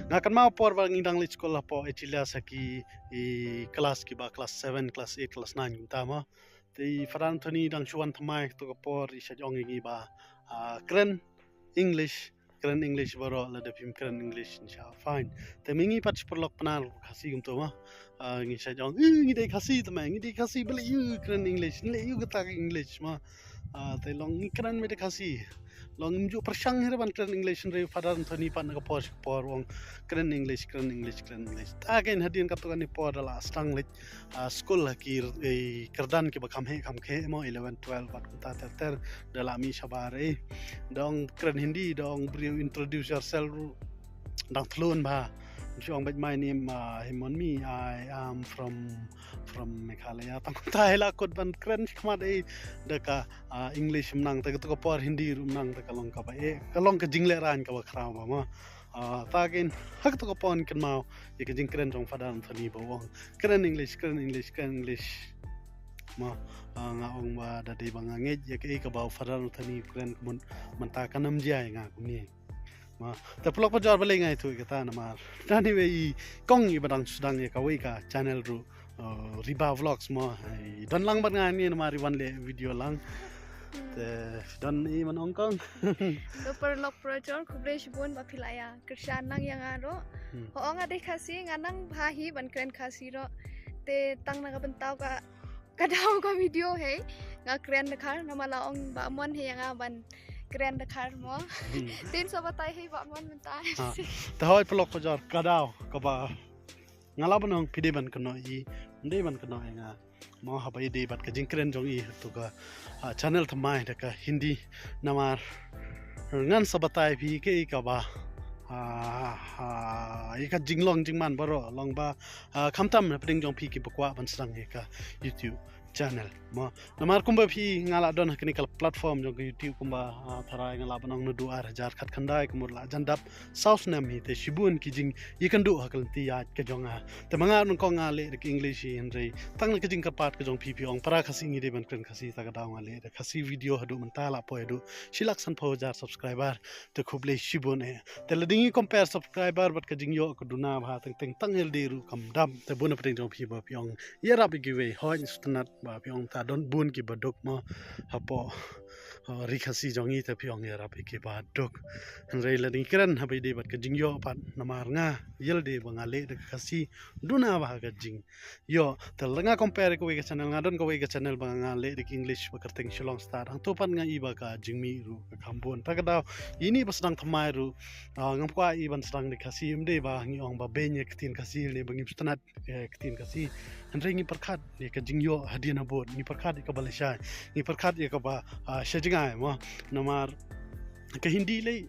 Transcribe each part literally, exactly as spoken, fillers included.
Nga kynmaw por ba ngi dang leit skul hapoh Achilles ha ki, i klas kiba klas seven, klas eight, klas nine kumta mo. Te i Father Anthony dang shu wan thymmai kato ka por, i shait ong ïa ngi ba, ah, kren English, kren English baroh, lada phim kren English ngi shah fine. Te ma ngi pat shi paralok Pnar Khasi kumto mo. Ah, ngi shait ong, "Eh, ngi dei Khasi te mo, ngi dei Khasi, balei ïa kren English, ngi leh ïa kata ka English mo." Ah, te long ngi kren beit da Khasi. Long ngim ju pyrshang hi ruh ban kren English, hynrei Father Anthony pat na ka por sha ka por u ong, "Kren English, kren English, kren English." Ta kein hadien katto katne por da la sdang leit, ah, skul ha ki, eh, kyrdan kiba kham heh kham kheh mo, eleven, twelve bad kumta ter ter, da la mih shabar, eh. Da ong kren Hindi, da ong briew introduce yourself ruh dang thlun bha. Shu ong beit, "My name, ah, Hemon Mi, I am from, from Meghalaya." Tang kumta hi la kut ban kren shakhmat, eh, da ka, ah, English mynta, te kato ka por Hindi ruh mynta, te ka long kaba, eh, ka long ka jinglehraiñ kaba khraw bha mo. Ah, ta kein ha kato ka por ngi kynmaw ïa ka jingkren jong Father Anthony ba u ong, "Kren English, kren English, kren English." Mo, ah, nga ong ba da dei ba nga ngeit ïa kaei kaba u Father Anthony u kren kumne mynta kan ym jia ïa nga kumne. Mo, te paralok parajor, balei nga ïathuh ïa kata namar, anyway, i kong iba dang sdang ïa kawei ka channel ruh, uh, Riba Vlogs mo, i don lang bad nga hangne namar i wan leh video lang. Te don i man ong kong. To paralok parajor, khublei shibun ba phi la ïa kyrshan lang ïa nga ruh. Hmm. Hooid nga dei Khasi, nga nang bha hi ban kren Khasi ruh. Te tang na ka bynta ka, ka daw ka video hi nga kren dkhar, namar la ong Bah Mon hi ïa nga ban kren dkhar mo. Hmm. Te sa batai hi Bah Mon mynta. Ah, te hooid paralok parajor, ka daw kaba nga lah ban ong phi dei ban kynnoh ïa i, ym dei ban kynnoh ïa nga. Mo, haba i dei bad ka jingkren jong i ha kato ka, ah, channel thymmai da ka Hindi, namar ngan sa batai phi kaei kaba, ah, ah, ïa ka jinglong jingman baroh long ba, ah, khamtam na pdeng jong phi kiba kwah ban sdang ïa ka YouTube channel. Mo, namar kumba phi, nga la don ha kane ka platform jong ka YouTube kumba, ah, tharai nga lah ban ong naduh ar hajar khatkhyndai kumta la jan dap saw snem hi, te shibun ki jingïakynduh ha ka lynti ïaid ka jong nga. Te ma nga nyngkong nga leh da ka English hi, hynrei tang na ka jingkyrpad ka jong phi, phi ong para Khasi ngi dei ban kren Khasi, ta ka daw nga leh da Khasi video haduh mynta la poi haduh shi lak sanphew hajar subscriber. Te khublei shibun eh. Te lada ngi compare subscriber bad ka jingïoh ka duna bha teng teng, tang ïalade ruh kam dap. Te bun na pdeng jong phi ba phi ong ïarap ïa kiwei, hooid ngi sngewtynnat ba phi ong ta don bun kiba duk mo hapoh, uh, ri Khasi jong ngi, te phi ong ïarap ïa kiba duk. Hynrei lada ngi kren haba i dei bad ka jingïoh pat, namar nga ïalade ba nga leh da ka Khasi duna bha ka jing ïoh. Te lada nga compare kawei ka channel, nga don kawei ka channel ba nga leh da ka English ba kyrteng Shillong Star. Hangto pat nga i ba ka jingmih ruh ka kham bun. Ta ka daw ine ba sdang thymmai ruh, ah, ngam kwah i ban sdang da ka Khasi, ym dei ba ngi ong ba beiñ ïa ka ktien Khasi ne ba ngim sngewtynnat ïa ka ktien Khasi. Hynrei ngi pyrkhat ïa ka jingïoh hadien habud, ngi pyrkhat ïa kaba lashai, ngi pyrkhat ïa kaba, ah, sha jngai mo. Namar ka Hindi lei,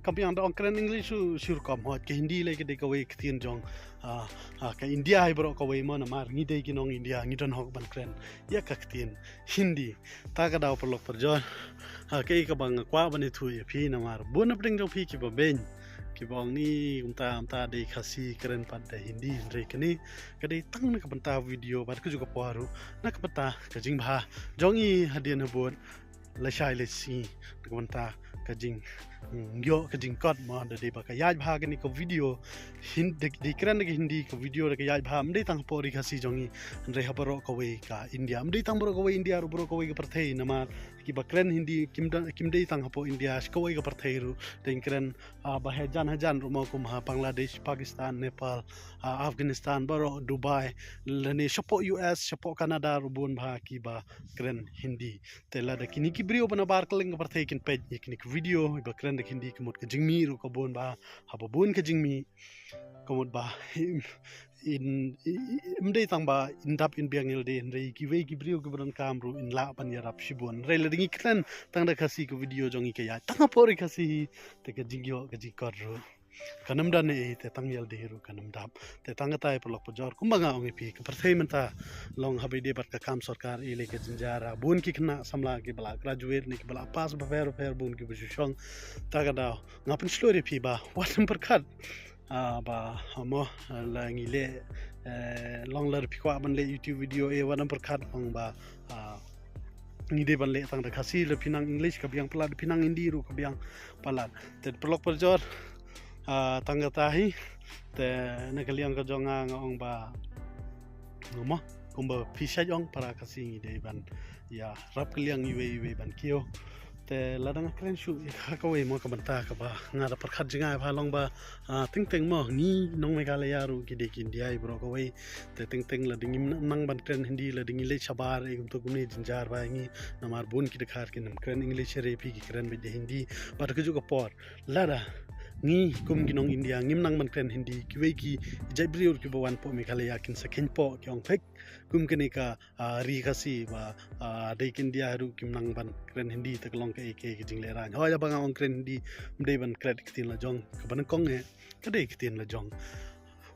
ka biang da ong kren English shu, shu rukom, hooid ka Hindi lei ka dei kawei ka ktien jong, ah, ah, ka India hi baroh kawei mo, namar ngi dei ki nong India, ngi don hok ban kren ïa ka ktien Hindi. Ta ka daw paralok parajor, ah, kaei kaba nga kwah ban ïathuh ïa phi, namar bun na pdeng jong phi kiba beiñ, kiba ong ni kumta kumta dei Khasi kren pat da Hindi, hynrei kane ka dei tang na ka bynta video bad kajuh ka por ruh na ka bynta ka jingbha jong ngi hadien habud, lashai lashisngi, na ka bynta ka jing, mm, ïoh ka jingkot mo, da dei ba ka ïaid bha kane ka video, Hin-, da, da kren da ka Hindi ka video da ka ïaid bha, ym dei tang hapoh ri Khasi jong ngi, hynrei ha baroh kawei ka India, ym dei tang baroh kawei India ruh, baroh kawei ka pyrthei, namar kiba kren Hindi kim da, kim dei tang hapoh India, shi kawei ka pyrthei ruh, da ngi kren, ah, ba hajan hajan ruh mo, kum ha Bangladesh, Pakistan, Nepal, ah, Afghanistan, baroh Dubai, lane shapoh U S, shapoh Canada ruh bun bha kiba kren Hindi. Te lada kine ki briew ba na bar kylleng ka pyrthei kin peit ïa kine ki video ba kren da ka Hindi, ka mut ka jingmih ruh ka bun bha, haba bun ka jingmih ka mut ba in, in, in, ym dei tang ba in dap in biang ïalade, hynrei kiwei ki briew kiba donkam ruh in lah ban ïarap shibun. Hynrei lada ngi kren tang da Khasi ka video jong ngi ka ïaid tang hapoh ri Khasi hi, te ka jingïoh ka jingkot ruh kan ym don eh, te tang ïalade ruh kan ym dap. Te tang katai paralok parajor, kumba nga ong ïa phi, ka pyrthei mynta long haba i dei bad ka kam sorkar i lei ka jynjar, bun ki khynnah samla kiba la graduate ne kiba la pass bapher bapher, bun kiba shu shong. Ta ka daw nga pynshlur ïa phi ba wat ym pyrkhat, ah, ba, ah, mo, ah, la ngi leh, eh, long lada phi kwah ban leh YouTube video eh, wat ym pyrkhat long ba, ah, ngi dei ban leh tang da Khasi, lada phi nang English ka biang palat, phi nang Hindi ruh ka biang palat. Te paralok parajor, Ah, tang kata hi, te na ka liang ka jong nga nga ong ba, nga mo, kumba phi shait ong para Khasi ngi dei ban ïarap ka liang iwei iwei ban kiew. Te lada nga kren shuh ïa ka kawei mo, ka bynta kaba nga da pyrkhat jngai bha long ba, ah, teng teng mo, ngi nong Meghalaya ruh ki dei ki India baroh kawei. Te teng teng lada ngim nang ban kren Hindi, lada ngi leit shabar, eh, kumto kumne jynjar bha ïa ngi, namar bun ki dkhar kin ym kren English, re phi ki kren beit da Hindi. Bad ka juh ka por, lada ngi kum ki nong India ngim nang ban kren Hindi, kiwei ki jait briew kiba wan poh Meghalaya kin sa kheiñ poh, ki ong, peit, kum kane ka, ah, ri Khasi ba, ah, dei ki India ruh kim nang ban kren Hindi, te ka long kaei kaei ka jinglehraiñ. Hooid, haba nga ong kren Hindi, ym dei ban kren ktien la jong, kaba nyngkong eh ka dei ktien la jong.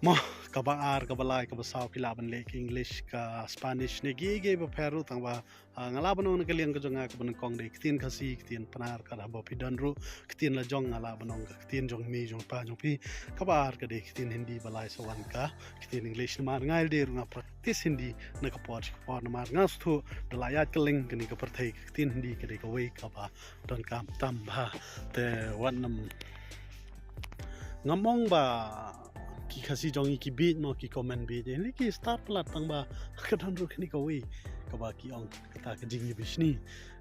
Mo, kaba ar, kaba lai, kaba saw phi lah ban leh ka English, ka Spanish ne kiei kiei bapher ruh, tang ba, ah, nga lah ban ong na ka liang ka jong nga kaba nyngkong dei ktien Khasi, ktien Pnar. Ka haba phi don ruh ktien la jong, nga lah ban ong ka ktien jong mei jong pa jong phi. Kaba ar ka dei ktien Hindi, ba lai sa wan ka ktien English. Namar nga ïalade ruh nga practice Hindi na ka por sha ka por, namar nga sngewthuh da la ïaid kylleng kane ka pyrthei, ka ktien Hindi ka dei kawei kaba donkam tam bha. Te wat nym, ngam ong ba ki Khasi jong ngi ki bieit mo, ki comment bieit, eh, ne ki start palat, tang ba ka don ruh kane kawei kaba ki ong kata ka jingbishni,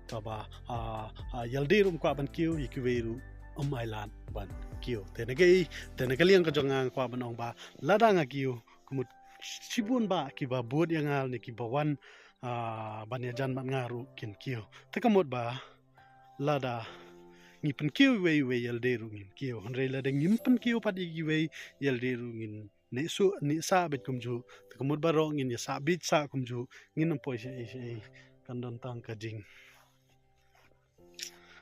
kaba, ah, ah, ïalade ruh ym kwah ban kiew, ïa kiwei ruh ym ailad ban kiew. Te na kaei, te na ka liang ka jong nga nga kwah ban ong ba lada nga kiew, ka mut shibun bah kiba bud ïa nga ne kiba wan, ah, ban ïajan bad nga ruh kin kiew. Te ka mut ba lada ngi pynkiew iwei iwei, ïalade ruh ngin kiew. Hynrei lada ngim pynkiew pat ïa kiwei, ïalade ruh ngin neh shuh neh sah beit kumjuh. Te ka mut baroh ngin ïasah bieit sah kumjuh, ngin ym poi shaei shaei. Kan don tang ka jing,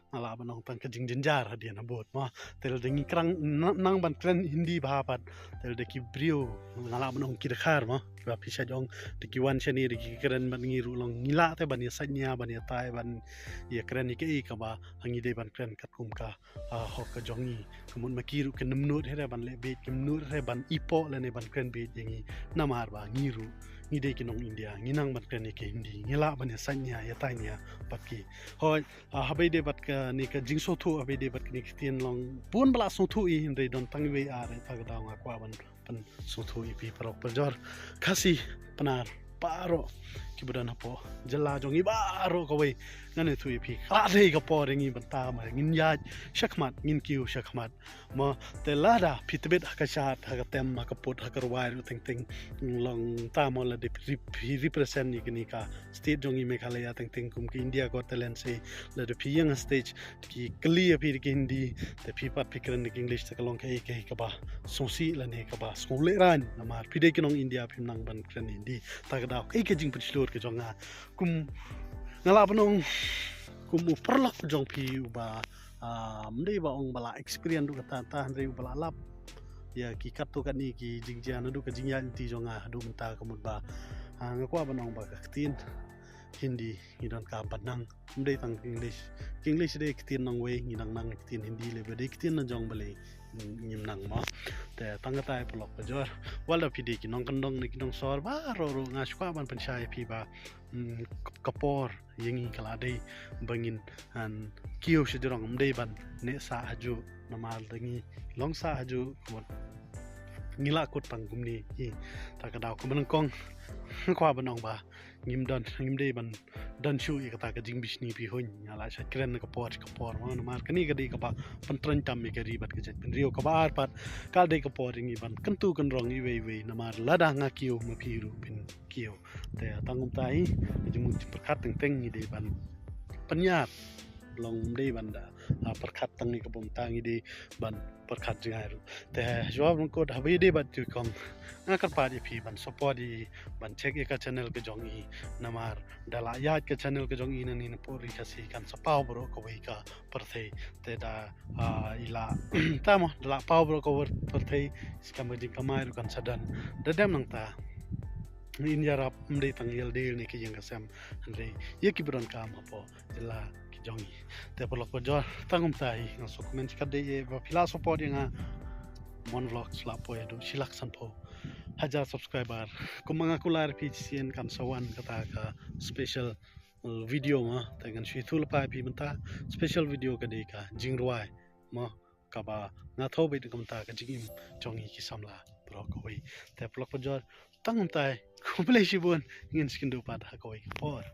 nga lah ban ong, tang ka jingjynjar hadien habud mo. Te lada ngi kren, nang, nang ban kren Hindi bha pat, te lada ki briew, nga lah ban ong ki dkhar mo, kiba phi shait ong, da ki wan shane da ki kren bad ngi ruh long, ngi lah te ban ïasaitñia, ban ïatai, ban ïakren ïa kaei kaba ha ngi dei ban kren katkum ka, ah, hok ka jong ngi. Ka mut ma ki ruh kin ym nud hi re ban leh bieit, kin ym nud hi re ban ipoh lane ban kren bieit ïa ngi. Namar ba ngi ruh ngi dei ki nong India, ngi nang ban kren ïa ka Hindi, ngi lah ban ïasaitñia, ïataiñia bad ki. Hooid, ah, haba ïadei bad kane ka jingsngewthuh, haba ïadei bad kane ka ktien long, bun ba la sngewthuh ïa, hynrei don tang iwei ar, ïa kata ka daw nga kwah ban pynsngewthuh ïa phi paralok parajor Khasi Pnar baroh kiba don hapoh jylla jong ngi baroh kawei. Ngan ïathuh ïa phi, ka la dei ka por ïa ngi ban tam, ngin ïaid shakhmat, ngin kiew shakhmat. Mo, te lada phi tbit ha ka shad, ha ka tem, ha ka pud, ha ka rwai ruh teng teng, long tam mo, lada phi, phi represent ïa kane ka state jong ngi Meghalaya teng teng kum ka India Got Talent, se lada phi ïeng ha stage, ki kylli ïa phi da ka Hindi, te phi pat phi kren da ka English, te ka long kaei kaei kaba sngewsih lane kaba sngewlehraiñ. Namar phi dei ki nong India, phim nang ban kren Hindi. Ta ka daw kaei ka jingpynshlur ka jong nga, kum, nga lah ban ong, kum u paralok jong phi uba, ah, ym dei ba ong ba la experience haduh katta katta, hynrei uba la lap ïa ki katto katne ki jingjia naduh ka jingïaid lynti jong nga haduh mynta, ka mut ba, ah, nga kwah ban ong ba ka ktien Hindi ngi donkam ban nang, ym dei tang ka English. Ka English dei ka ktien nongwei, ngi nang nang ka ktien Hindi lei, ba dei ka ktien la jong balei ngim nang mo. Te tang katai paralok parajor, wat la phi dei ki nongkyndong ne ki nongsor baroh ruh, nga shu kwah ban pynshai ïa phi ba, mm, ka, ka por ïa ngi ka la dei ba ngin, ah, kiew shajrong, ym dei ban neh sah hajuh. Namar da ngi long sah hajuh, ka mut ngi la kut tang kumne hi. Ta ka daw kaba nyngkong, kwah ban ong ba ngim don, ngim dei ban don shuh ïa kata ka jingbishni phi hun, nga la shait kren na ka por sha ka por mo. Namar kane ka dei kaba pyntreikam ïa ka ri bad ka jaitbynriew. Kaba ar pat, ka dei ka por ïa ngi ban kyntu kynrong iwei iwei, namar lada nga kiew ma phi ruh phin kiew. Te tang kumta hi, ka jingmut jingpyrkhat teng teng ngi dei ban pynïar. Long ym dei ban da, ah, pyrkhat tang ïa ka bym tang, ngi dei ban pyrkhat jngai ruh. Te shuwa ban kut, haba ïadei bad ki kong, nga kyrpad ïa phi ban support ïa, ban check ïa ka channel ka jong i. Namar da la ïaid ka channel ka jong i nangne napoh ri Khasi, kan sa paw baroh kawei ka pyrthei. Te da, ah, i la, ta mo, da la paw baroh ka pyrthei, sa kam ka jingkamai ruh kan sa don. Da dep nangta, in ïarap ym dei tang ïalade ne ka ïing ka sem, hynrei ïa kiba donkam hapoh jylla ki jong i. Te paralok parajor, tang kumta hi, nga sngewkmen shikatdei ïa ba phi la support ïa nga. Mon Vlogs la poi haduh shi lak sanphew hajar subscriber. Kumba nga kular ïa phi shisien, kan sa wan kata ka special, uh, video mo. Te ngan shu ïathuh lypa ïa phi mynta. Special video ka dei ka jingrwai mo. Kaba nga thaw beit kumta ka jingim jong ngi ki samla baroh kawei. Te paralok parajor, tang kumta, khublei shibun, ngin sa ïakynduh pat ha kawei ka por.